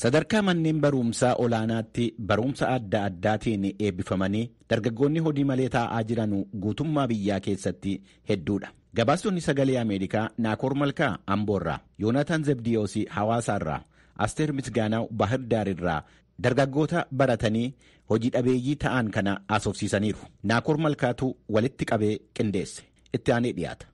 Sadarkaa manneen barumsaa olaanaatti barumsa adda addaatiin eebbifamanii dargaggoonni hojii malee taa'aa jiran guutummaa biyyaa keessatti hedduudha. Gabaastonni Sagalee Ameerikaa Naakoor Malkaa Amboorraa, Yoonataan Zebdiyoos Hawaasaarraa, Asteer Misgaanaaw Bahir Daarirraa dargaggoota baratanii hojii dhabeeyyii ta'an kana haasofsiisaniiru. Naakoor Malkaatu walitti qabee qindeesse. Itti aanee dhiyaata.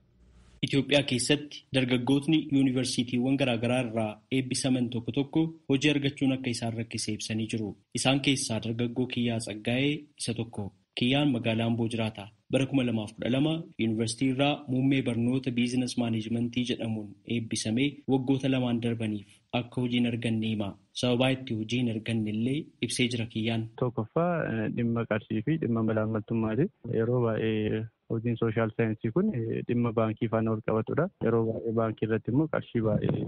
Itoophiyaa keessatti dargaggootni yuunivarsiitiiwwan garaagaraa irraa eebbisaman tokko tokko hojii argachuun akka isaan rakkise ibsanii jiru. Isaan keessaa dargaggoo Kiyyaa Tsaggaa'ee isa tokko. Kiyyaan magaalaa Amboo jiraata. Bara 2012 yuunivarsiitii irraa muummee barnoota biizines maaneejmentii jedhamuun eebbisamee waggoota lamaan darbaniif akka hojii hin arganne hima. Sababaa itti hojii hin arganne illee ibsee jira Kiyyaan. Tokkoffaa dhimma qarshii fi dhimma malaammaltummaati. Yeroo baay'ee hojiin sooshaal saayinsii kun dhimma baankii faana wal qabatudha. Yeroo baay'ee baankii irratti immoo qarshii baay'ee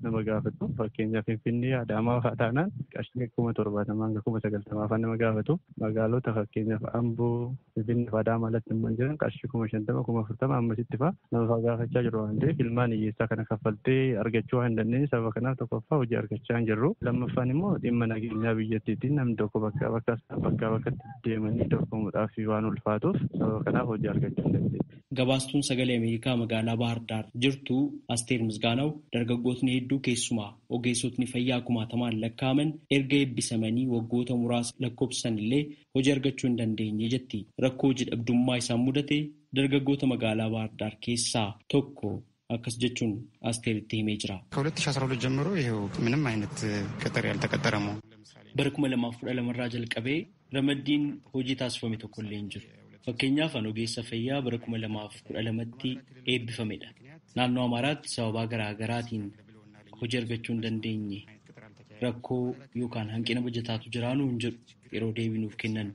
nama gaafatu. Fakkeenyaaf Finfinnee, Adaamaa fa'aa taanaan qarshii 70,000 hanga 90,000 fa'aa nama gaafatu. Magaalota fakkeenyaaf Amboo, Finfinnee fi Adaamaa alatti immoo jiran qarshii 50,000, 40,000 ammasitti fa'aa nama fa'aa gaafachaa jiru waan ta'eef ilmaan hiyyeessaa kana kaffaltee argachuu waan hin dandeenye sababa kanaaf tokkoffaa hojii argachaa hin jirru. Lammaffaan immoo dhimma nageenyaa biyyattiitiin namni tokko bakkaa bakka bakkatti deemanii dorgomuudhaaf waan ulfaatuuf sababa kanaaf hojii argachuu hin dandeenye. Gabaastuun Sagalee Ameerikaa magaalaa Bahar Daar jirtu Asteer Misgaanaw dargaggootni hedduu keessumaa ogeessotni fayyaa kumaatamaan lakkaa'aman erga eebbisamanii waggoota muraasa lakkoofsan illee hojii argachuu hin dandeenye jetti. Rakkoo hojii dhabdummaa isaan mudate dargaggoota magaalaa Bahar Daar keessaa tokko akkas jechuun Asteeritti himee jira. ከ2012 ጀምሮ ይኸው ምንም አይነት ቅጥር ያልተቀጠረ መሆኑ Bara 2012 irraa jalqabee ramaddiin hojii taasifame tokko illee hin jiru. Fakkeenyaaf an ogeessa fayyaa bara 2012tti eebbifamedha. Naannoo Amaaraatti sababaa garaa garaatiin hojii argachuu hin dandeenye. Rakkoo yookaan hanqina bajataatu jiraanuu hin jedhu yeroo deebinuuf kennan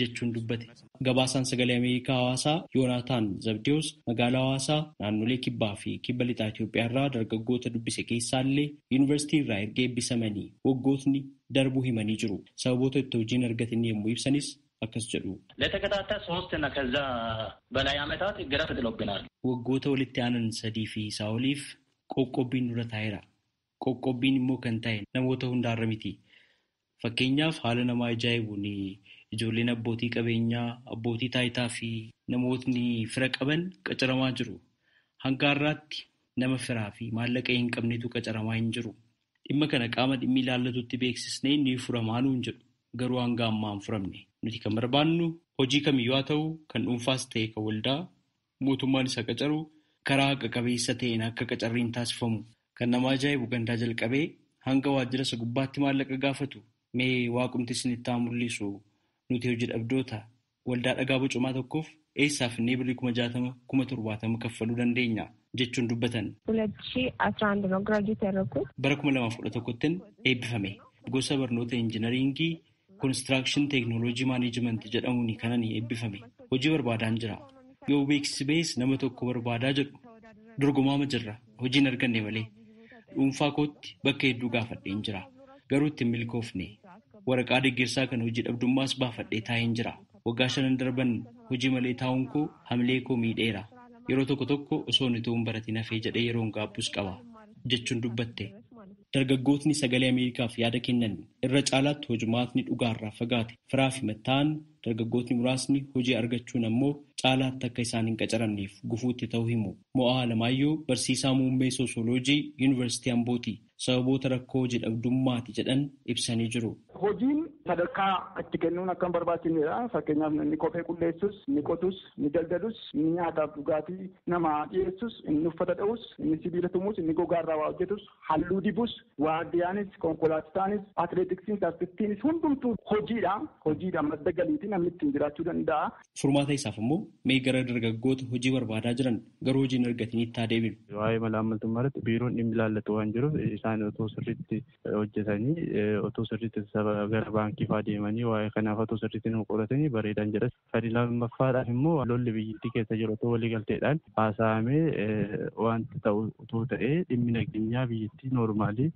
jechuun dubbate. Gabaasaan Sagalee Ameerikaa Hawaasaa Yoonaataan Zabdiyoos magaalaa Hawaasaa naannolee kibbaa fi kibba lixaa Itoophiyaa irraa dargaggoota dubbise keessaallee yuunivarsiitii irraa erga eebbisamanii waggootni darbuu himanii jiru. Sababoota itti hojii hin argatin yommuu ibsanis akkas jedhu. ለተከታታይ ሶስት እና ከዛ በላይ ዓመታት እገዳ ተጥሎብናል። Waggoota walitti aanan sadii fi isaa oliif qoqqobbiin dura taa'eera. Qoqqobbiin immoo kan taa'e namoota hundaarra miti. Fakkeenyaaf haala nama ajaa'ibuun ijoolleen abbootii qabeenyaa, abbootii taayitaa fi namootni fira qaban qacaramaa jiru. Hanga har'aatti nama firaa fi maallaqa hin qabnetu qacaramaa hin jiru. Dhimma kana qaama dhimmi ilaallatutti beeksisnee ni furamaa nuun jedhu. Garuu hanga ammaa hin furamne. Nuti kan barbaannu hojii kamiyyuu haa ta'u kan dhuunfaas ta'e kan waldaa mootummaan isa qacaru karaa haqa qabeessa ta'een akka qacarriin taasifamu. Kan nama ajaa'ibu gandaa jalqabee hanga waajjira isa gubbaatti maallaqa gaafatu mee waaqumti isinitti haa mul'isu nuti hojii dhabdoota waldaa dhagaa bocumaa tokkoof eessaaf inni birrii 60,000 70,000 kaffaluu dandeenya jechuun dubbatan. 2011 ነው ግራጁዌት ያደረኩት። Bara 2011tti eebbifame. Gosa barnoota injinariingii koonistiraakshን teeknooloojii maaneejimenti jedhamuun kanan eebbifame. Hojii barbaadaan jira. Yoo beeksisi ba'es nama tokko barbaadaa jedhu dorgomaama jirra. Hojii hin arganne malee. Dhuunfaa kootti bakka hedduu gaafadheen jira. Garuu itti hin milkoofne. Waraqaa deeggarsaa kan hojii dhabdummaas baafadhee taa'een jira. Waggaa shanan darban hojii malee taa'uun koo hamilee koo miidheera. Yeroo tokko tokko osoo inni ta'uun baratiin hafee jedhee yeroon gaabbus qaba jechuun dubbatte. Dargaggootni Sagalee Ameerikaaf yaada kennan irra caalaatti hojumaatni dhugaarraa fagaate firaa fi matta'an dargaggootni muraasni hojii argachuun ammoo caalaatti akka isaan hin qacaramneef gufuutti ta'uu himu. Mo'aa Alamaayyoo barsiisaa muummee soosoloojii Yuunivarsiitii Ambooti sababoota rakkoo hojii dhabdummaati jedhan ibsanii jiru. Hojiin sadarkaa itti kennuun akka hin barbaachisnedha. Fakkeenyaaf inni kophee qulleessus, inni qotus, inni daldalus, inni nyaataaf dhugaatii nama dhiyeessus, inni uffata dha'us, inni sibiila tumus, inni gogaarraa waa hojjetus, halluu dibus, waardiyaanis, konkolaachisaanis, atileetiksiinis, artistiinis hundumtuu hojiidha. Hojiidha madda galiiti namni ittiin jiraachuu danda'a. Furmaata isaaf immoo mee gara dargaggoota hojii barbaadaa jiran garuu hojii hin argatinitti haa deebinu. Waa'ee malaammaltummaa irratti biiroon dhimmi ilaallatu waan jiruuf isaan otoo sirriitti hojjetanii otoo sirriitti gara baankii fa'aa deemanii waa'ee kanaaf otoo sirriitti nu qoratanii bareedaan jedha. Sadi lammaffaadhaaf immoo lolli biyyattii keessa jiru otoo waliigalteedhaan haasa'amee wanti ta'u otoo ta'ee dhimmi nageenyaa biyyattii noormaalii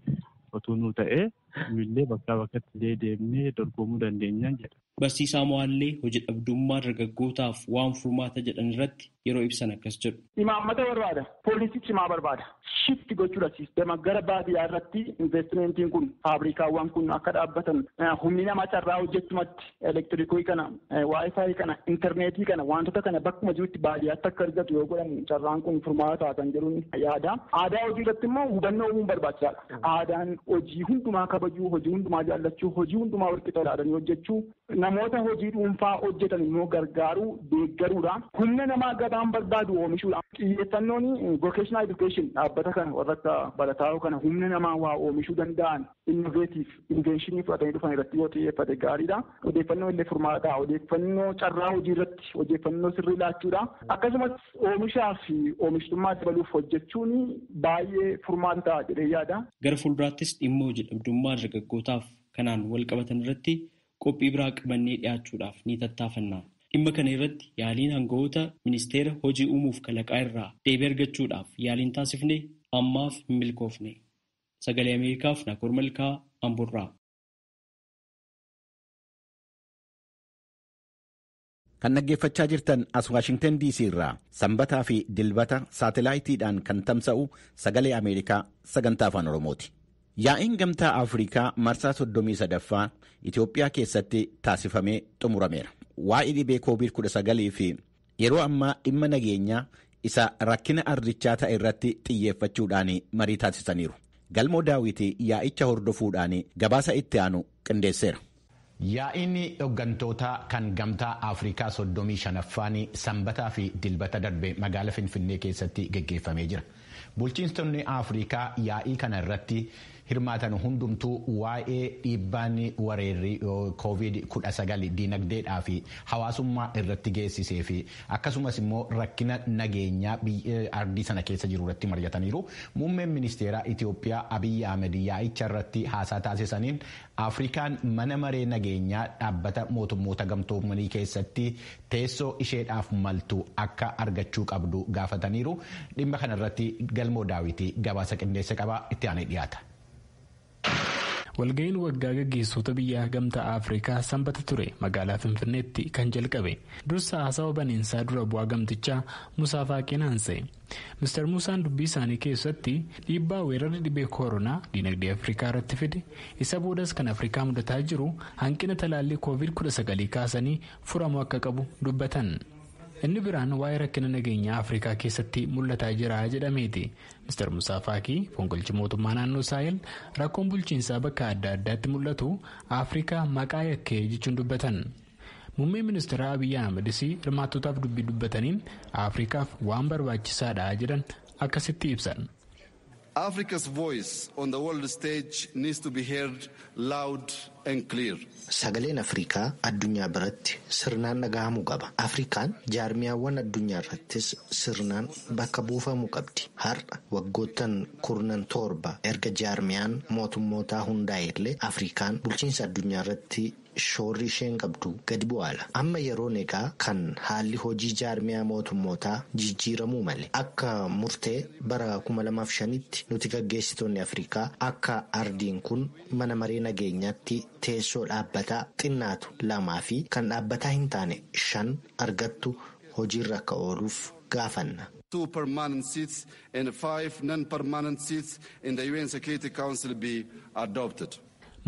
Otuu nuu ta'ee nuyillee bakkaa bakkatti illee deemnee dorgomuu dandeenya jedha. Barsiisaa Mo'aallee hojii dhabdummaa dargaggootaaf waan furmaata jedhan irratti yeroo ibsan akkas jedhu. Imaammata barbaada. Poolisii cimaa barbaada. Shifti gochuudha siistema gara baadiyyaa irratti investimentiin kun faabrikaawwan kun akka dhaabbatan humni namaa carraa hojjechumatti elektirikii kana waayifaayi kana intarneetii kana wantoota kana bakkuma jirutti baadiyyaatti akka argatu yoo godhan carraan kun furmaata kan jedhuun yaada. Aadaa hojii irratti immoo hubannoo uumuun barbaachisaadha. Aadaan hojii hundumaa kabajuu, hojii hundumaa jaallachuu, hojii hundumaa walqixa ilaalanii hojjechuu, namoota hojii dhuunfaa hojjetan immoo gargaaruu, deeggaruudha. Humna namaa gabaan barbaadu oomishuudha. Xiyyeeffannoon vocational education dhaabbata kana warra akka barataa kana humna namaa waa oomishuu danda'an innovative inventionii fudhatanii dhufan irratti yoo xiyyeeffate gaariidha. Odeeffannoo illee furmaata. Odeeffannoo carraa hojii irratti odeeffannoo sirrii laachuudha. Akkasumas oomishaa fi oomishtummaa dabaluuf hojjechuun baay'ee furmaata ta'a jedhee yaada. Gara fuulduraattis dhimma hojii dhabdummaa dargaggootaaf kanaan wal qabatan irratti qophii biraa qabannee dhiyaachuudhaaf ni tattaafanna. Dhimma kana irratti yaaliin aangawoota ministeera hojii uumuuf kalaqaa irraa deebii argachuudhaaf yaaliin taasifne ammaaf hin milkoofne. Sagalee Ameerikaaf Naakoor Malkaa Amboorraa. Kan dhaggeeffachaa jirtan as Waashingtan DC irraa sanbataa fi dilbata saatalaayitiidhaan kan tamsa'u Sagalee Ameerikaa sagantaa afaan Oromooti. Yaa'iin Gamtaa Afrikaa marsaa 33ffaa Itoophiyaa keessatti taasifamee xumurameera. Waa'ee dhibee COVID-19 fi yeroo ammaa dhimma nageenyaa isa rakkina ardichaa ta'e irratti xiyyeeffachuudhaan marii taasisaniiru. Galmoo Daawiti yaa'icha hordofuudhaan gabaasa itti aanu qindeesseera. Yaa'iin hooggantoota kan Gamtaa Afrikaa 35ffaan sanbataa fi dilbata darbe magaalaa Finfinnee keessatti geggeeffamee jira. Bulchiinsonni Afrikaa yaa'ii kana irratti hirmaatan hundumtuu waa'ee dhiibbaan weerarri COVID-19 diinagdeedhaa fi hawaasummaa irratti geessisee fi akkasumas immoo rakkina nageenyaa ardii sana keessa jiru irratti mari'ataniiru. Muummeen ministeeraa Itoophiyaa Abiyyi Ahmed yaa'icha irratti haasaa taasisaniin Afrikaan mana maree nageenyaa dhaabbata mootummoota gamtoomanii keessatti teessoo isheedhaaf maltu akka argachuu qabdu gaafataniiru. Dhimma kanarratti Galmoo Daawitii gabaasa qindeessa qabaa itti aanee dhiyaata. Walga'iin waggaa gaggeessitoota biyya Gamtaa Afrikaa sanbata ture magaalaa Finfinneetti kan jalqabe. Dursa haasawa baneensaa dura bu'aa gamtichaa Musaa Faaqeen haasa'e. Mr. Musaan dubbii isaanii keessatti dhiibbaa weerarri dhibee koronaa diinagdee Afrikaa irratti fide isa boodas kan Afrikaa mudataa jiru hanqina talaallii COVID-19 kaasanii furamuu akka qabu dubbatan. Inni biraan waa'ee rakkina nageenyaa Afrikaa keessatti mul'ataa jira jedhameeti. Mr. Musaa Faaqii fonqolchi mootummaa naannoo Saahel rakkoon bulchiinsaa bakka adda addaatti mul'atu Afrikaa maqaa yakkee jechuun dubbatan. Muummeen ministeera Abiyyi Ahmedis hirmaattotaaf dubbii dubbataniin Afrikaaf waan barbaachisaadha jedhan akkasitti ibsan. Africa's voice on the world stage needs to be heard loud and clear. Sagaleen Afrikaa addunyaa biratti sirnaan dhagahamuu qaba. Afrikaan jaarmiyaawwan addunyaa irrattis sirnaan bakka buufamuu qabdi. Har'a waggoottan 17 erga jaarmiyaan mootummootaa hundaa'e illee Afrikaan bulchiinsa addunyaa irratti shoorri isheen qabdu gadi bu'aala. Amma yeroon egaa kan haalli hojii jaarmiyaa mootummootaa jijjiiramuu malee akka murtee bara 2005tti nuti gaggeessitoonni Afrikaa akka ardiin kun mana maree nageenyaatti teessoo dhaabbataa xinnaatu 2 fi kan dhaabbataa hin taane 5 argattu hojiirra akka ooluuf gaafanna. 2 permanent seats and 5 non-permanent seats in the UN Security Council be adopted.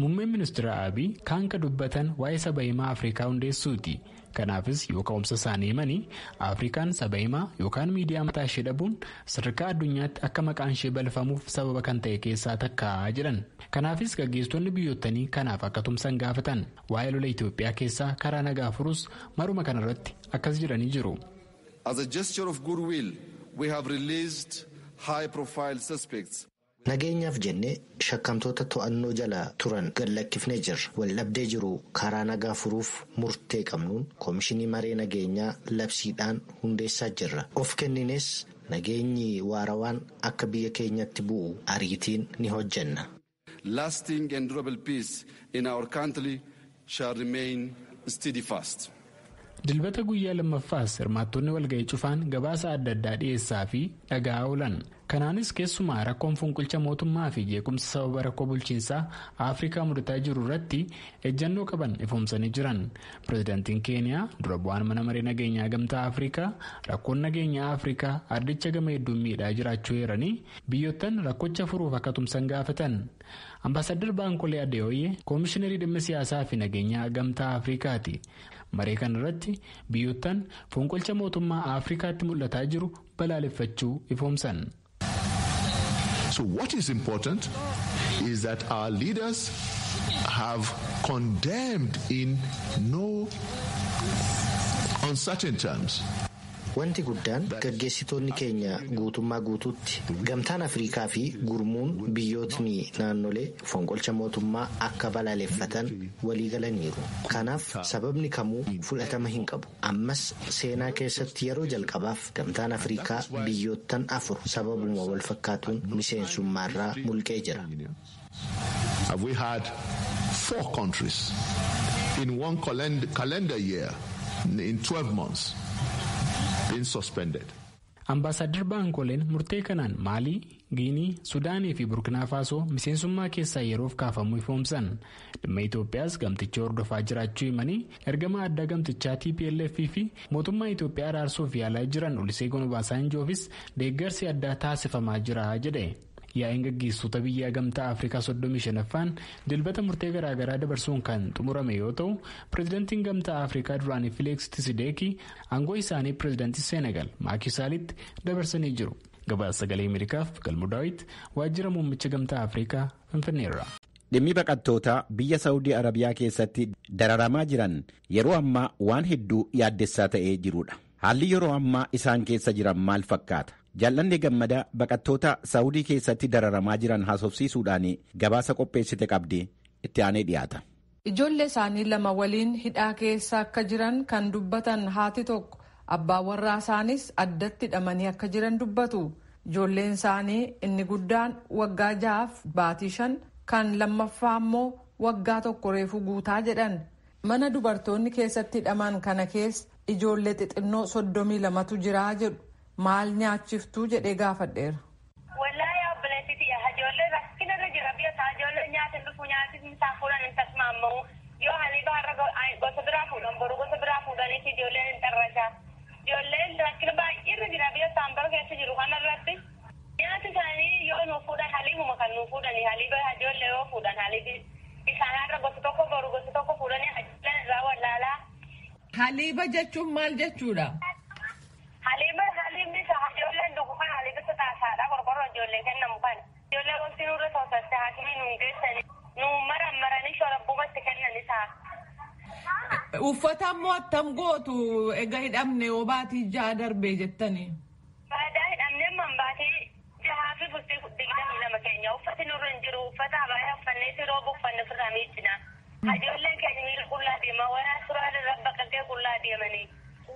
Muummeen ministeera Abiy kan ka dubbatan waa'ee saba himaa Afrikaa hundeessuuti. Kanaafis yoo ka'umsa isaanii himanii Afrikaan saba himaa yookaan miidiyaa mataa ishee dhabuun sadarkaa addunyaatti akka maqaan ishee balfamuuf sababa kan ta'e keessaa takka jedhan. Kanaafis gaggeessitoonni biyyootanii kanaaf akka tumsan gaafatan. Waa'ee lola Itoophiyaa keessaa karaa nagaa furuus maruma kanarratti akkas jedhanii jiru. As a gesture of goodwill, we have released high profile suspects. Nageenyaaf jennee shakkamtoota to'annoo jala turan gad lakkifnee jirra. Waldhabdee jiru karaa nagaa furuuf murtee qabnuun koomishinii maree nageenyaa labsiidhaan hundeessaa jirra. Of kennines nageenyi waarawaan akka biyya keenyatti bu'u ariitiin ni hojjenna. Lasting and durable peace in our country shall remain steadfast. Dilbata guyyaa lammaffaas hirmaattonni walga'ii cufaan gabaasa adda addaa dhiyeessaa fi dhagaa oolan. Kanaanis keessumaa rakkoon fonqolcha mootummaa fi jeequmsa sababa rakkoo bulchiinsaa Afrikaa mudataa jiru irratti ejjannoo qaban ifoomsanii jiran. Pireezidaantiin Keeniyaa dura bu'aan mana maree nageenyaa gamtaa Afrikaa rakkoon nageenyaa Afrikaa ardicha gama hedduun miidhaa jiraachuu eeranii biyyoottan rakkocha furuuf akka tumsan gaafatan. Ambaasaddar Baankolee Adeeooyee Koomishiinarii dhimma siyaasaa fi nageenyaa gamtaa Afrikaati. Maree kana irratti biyyoottan fonqolcha mootummaa Afrikaatti mul'ataa jiru balaaleffachuu ifoomsan. So what is important is that our leaders have condemned in no uncertain terms. Wanti guddaan gaggeessitoonni keenya guutummaa guutuutti gamtaan Afrikaa fi gurmuun biyyootni naannolee fonqolcha mootummaa akka balaaleffatan waliigalaniiru. Kanaaf sababni kamuu fudhatama hin qabu. Ammas seenaa keessatti yeroo jalqabaaf gamtaan Afrikaa biyyoottan 4 sababuma wal fakkaatuun miseensummaarraa mulqee jira. Have we had 4 countries in one calendar year in 12 months? Ambaasaddar Baankoleen murtee kanaan Maalii, Giinii, Sudaanii fi Burkinaa Faasoo miseensummaa keessaa yeroof kaafamuu ifoomsan. Dhimma Itoophiyaas gamticha hordofaa jiraachuu himanii ergama addaa gamtichaa TPLF fi mootummaa Itoophiyaa araarsuuf yaalaa jiran Oluseegun Obaasanjoofis deeggarsi addaa taasifamaa jira jedhe. Yaa'iin gaggeessitoota biyya gamtaa Afrikaa 35ffaan dilbata murtee garaagaraa dabarsuun kan xumurame yoo ta'u, pireezidantiin gamtaa Afrikaa duraanii Fileeks Tisideeki aangoo isaanii pireezidantii Seenagaal Maakisaalitti dabarsanii jiru. Gabaasa sagalee Ameerikaaf Galmuu Daawit waajjira muummicha gamtaa Afrikaa Finfinneerra. Dhimmi baqattootaa biyya Saawudii Arabiyaa keessatti dararamaa jiran yeroo ammaa waan hedduu yaaddessaa ta'ee jirudha. Haalli yeroo ammaa isaan keessa jiran maal fakkaata? Jaallanni Gammadaa baqattoota Saawudii keessatti dararamaa jiran haasofsiisuudhaan gabaasa qopheessite qabdi itti aanee dhiyaata. Ijoollee isaanii lama waliin hidhaa keessa akka jiran kan dubbatan haati tokko abbaan warraa isaanis addatti hidhamanii akka jiran dubbatu. Ijoolleen isaanii inni guddaan waggaa 6 baatii 5 kan lammaffaa immoo waggaa 1 reefuu guutaa jedhan. Mana dubartoonni keessatti hidhaman kana keessa ijoollee xixinnoo 32tu jira jedhu. Maal nyaachiftuu jedhee gaafadheera. Wallaahi obboleettiiti ijoollee rakkina irra jira biyya isaa ijoollee nyaata dhufu nyaati isaa fuudhan hin tasmaama'u yoo haliiba har'a gosa biraa fuudhan boru gosa biraa fuudhaniiti ijoolleen hin xarrasha. Ijoolleen rakkina baay'ee irra jira biyya isaan bara keessa jiru kanarratti nyaati isaanii yoo nuu fuudhan haliibuma kan nuu fuudhani haliiba ijoollee yoo fuudhan haliibi isaan har'a gosa tokko boru gosa tokko fuudhanii ijoolleen irraa wallaalaa. Haliiba jechuun maal jechuudha? Haliiba haliibni isaa ijoolleen dhugu kan haliiba isa taasaadha qorqorroo ijoollee kennamu kan. Ijoollee wanti nurra toosatte haakimii nuun geessani nuun maran maranii shorabbumatti kennan isaa. Uffata immoo attam gootu ega hidhamne yoo baatii 6 darbee jettanii. Faayidaa hidhamne man baatii 6 fi bultii 22 keenya uffati nurra hin jiru uffata abaayaa uffannee si rooba uffanne ofirraa miicina. Ijoolleen keenya miila qullaa deema wayaa suuraa irra baqaqee qullaa deemanii.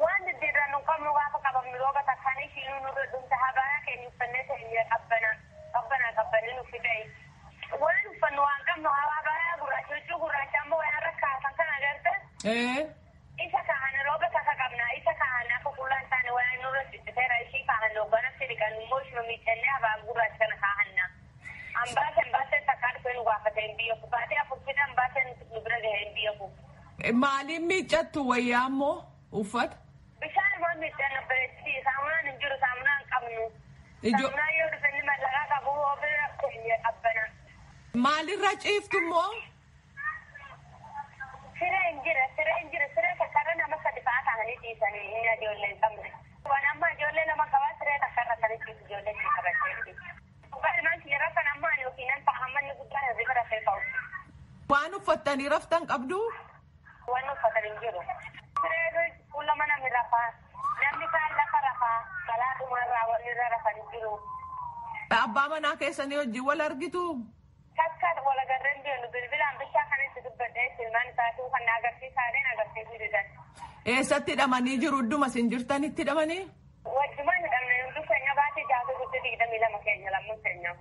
Waan diddiirraa nu qabnu gaafa qabamnu rooba takkaan ishiinuu nurra dhumta habaayaa keenya uffannee keenya qabbana qabbanaa qabbanee nu fidai. Waan uffannu waan qabnu habaayaa gurraacha huccuu gurraacha ammoo waan irra kaasan kan agarte. Isa kaahan rooba takka qabna isa kaahan akka qullaan taane waan nurra cicciteera ishii kaahan hoogganatti dhiqan immoo ishuma miiccannee habaa gurraacha kana kaahanna. Ambaaseen baaseen takkaa dhufee nu gaafate hin biyyaku baatee 4 fida ambaaseen nu bira gahee hin biyyaku. Maaliin miiccattu wayyaa immoo uffata? Bishaan immoo miidhaan obboleettii saamunaan hin jiru saamunaan hin qabnu. Saamunaan yoo dhufe inni mallaqaa qabu bira keenya qabbana. Maalirra ciiftu immoo? Siree hin jira siree hin jira siree takkarra nama 3 fa'aa ta'anii ciisanii inni ijoollee hin qabne. Waan amma ijoollee 2 qabaa siree takkarra kan ciisu ijoollee itti qabateetti. Dhugaa yeroo kana ammaa ani yookiin nan ta'a hamma inni guddaan hirriba rafee ka'u. Waan uffattanii raftan qabdu? Waan uffatan hin jiru. Siree fuula mana mi rafaa namni kaan lafa rafaa balaa dhumarraa wanni irra rafan hin jiru. Abbaa manaa keessanii wajjin wal argitu? Takka wal agarreen deemu bilbilaan bishaa kan itti dubbadhee ilmaan isaatuu kan agarsiisaadheen agarsiisuu didan. Eessatti hidhamanii jiru? Idduma isin jirtanitti hidhamanii? Wajjumaan hidhamne hundi keenya baatee 6 guutuu 22 keenya lamman keenya.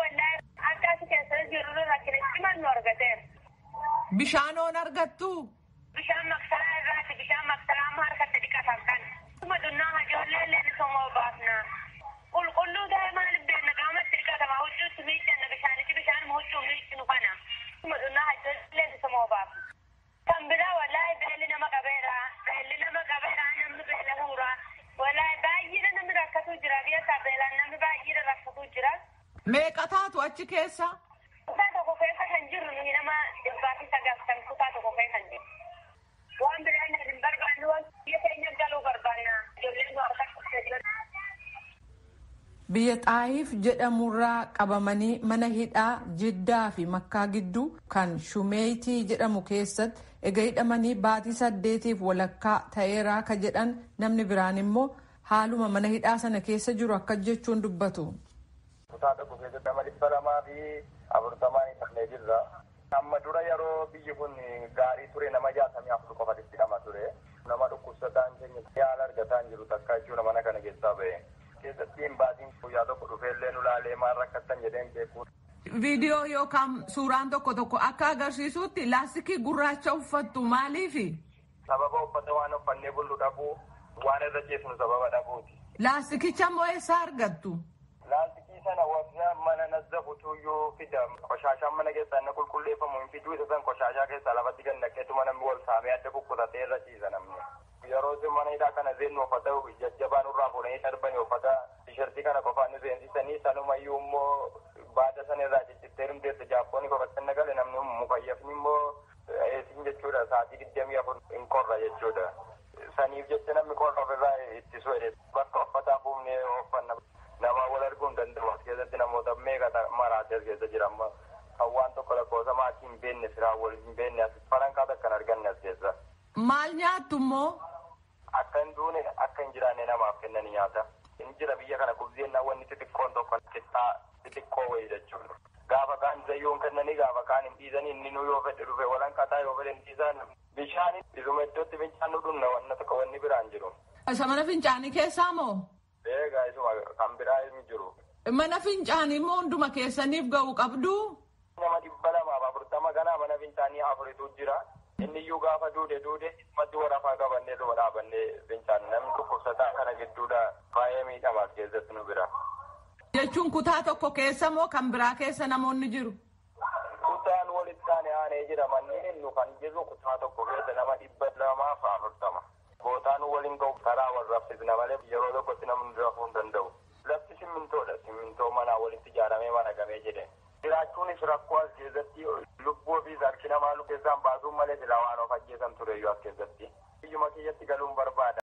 Wallaahi akka asi keessa jiru rakkina cimaan nu argateera. Bishaan oon argattu? Bishaan maksaraa irraati bishaan maksaraa amma harkatti dhiqatan kan. Kuma dunnaa ijoollee illee ni somoo baafna. Qulqulluu ta'e maal beekna Meeqa taatu achi keessa? Kutaa tokko keessa kan jirru nuyi nama 190 kutaa tokko keessa kan jiru. Waan biraan hin barbaannu waan biyya keenya galuu barbaanna. Ijoolleen nu harka. Biyya Xaayiif jedhamurraa qabamanii mana hidhaa Jiddaa fi Makkaa gidduu kan Shumeeyitii jedhamu keessatti ega hidhamanii baatii 8 walakkaa ta'eeraa ka jedhan namni biraan immoo haaluma mana hidhaa sana keessa jiru akka jechuun dubbatu. Kutaa tokko keessatti nama 240 hidhamnee jirra. Amma dura yeroo biyyi kun gaarii ture nama 64 qofatti hidhama ture. Nama dhukkubsataan keenya yaala argataa hin jiru takka jechuudha mana kana keessaa ba'e. Keessatti hin baatiin guyyaa tokko dhufeellee nu laalee maal rakkattan jedheen beeku. Viidiyoo yookaan suuraan tokko tokko akka agarsiisutti laastikii gurraacha uffattu maaliifi? Sababa uffata waan uffannee bullu dhabuu waan irra ceesnu sababa dhabuuti. Laastikicha immoo eessaa argattu? Laastikii sana warra mana nazzafutu iyyuu fida. Qoshaashaan mana keessaa inni qulqulleeffamu hin fiduu isa san qoshaashaa keessaa lafatti gad naqeetuma namni wal saamee adda kukkutatee irra ciisa namni. Yeroo mana hidhaa kana seennu uffata jajjabaa nurraa fuudhanii darbanii uffata tishertii kana qofaan nu seensisanii sanumayyuu immoo baada sana irraa ciccittee dhumteessa jaappoonni qofatti nagale namni mukayyafni immoo eesin jechuudha sa'aatii 24 hin qorra jechuudha. Saniif jecha namni qorra ofirraa ittisu jedhe bakka uffataa buufnee uffanna nama wal arguu hin danda'u as keessatti namoota meeqa maraatee as keessa jira amma kan waan tokko lakkoofsa maatii hin beekne firaa wal hin beekne as farankaa takka hin arganne as keessa. Maal nyaattu immoo? Akka hin duune akka hin jiraanne namaaf kennani nyaata. Hin jira biyya kana kubzeen wanni xixiqqoon tokko qixxaa xixiqqoo wayii jechuudha. Gaafa kaan zayyoon kennanii gaafa kaan hin dhiisanii inni nu yoo fedhe dhufe walanqataa yoo fedhe hin dhiisan bishaan isuma iddootti fincaan nu dhunna wanna tokko wanni biraan jiru. Isa mana fincaanii keessaa moo? Eegaa isuma kan biraa hin jiru. Mana fincaanii immoo hunduma keessaniif ga'u qabdu? Nama 240 kanaa mana fincaanii afuritu jira. Inni iyyuu gaafa duude isumatti warafaa qabannee dhuma dhaabannee fincaan namni dhukkubsataa kana gidduudha baay'ee miidhamaas keessatti nu bira. Jechuun kutaa tokko keessa moo kan biraa keessa namoonni jiru? Kutaan walitti aanee aanee jira manneen nu kan jirru kutaa tokko keessa nama 240. Bootaan waliin ga'u karaa wal raffisna malee yeroo tokkotti namni rafuu hin danda'u. Lafti simmintoodha. Simmintoo manaa walitti ijaaramee maragamee jedhe. Jiraachuunis rakkoo as keessatti lubbuu ofiis harki namaa keessaan baasuun malee silaa waan of ajjeesan tureyyuu as keessatti. Biyyuma kiyyatti galuun barbaada.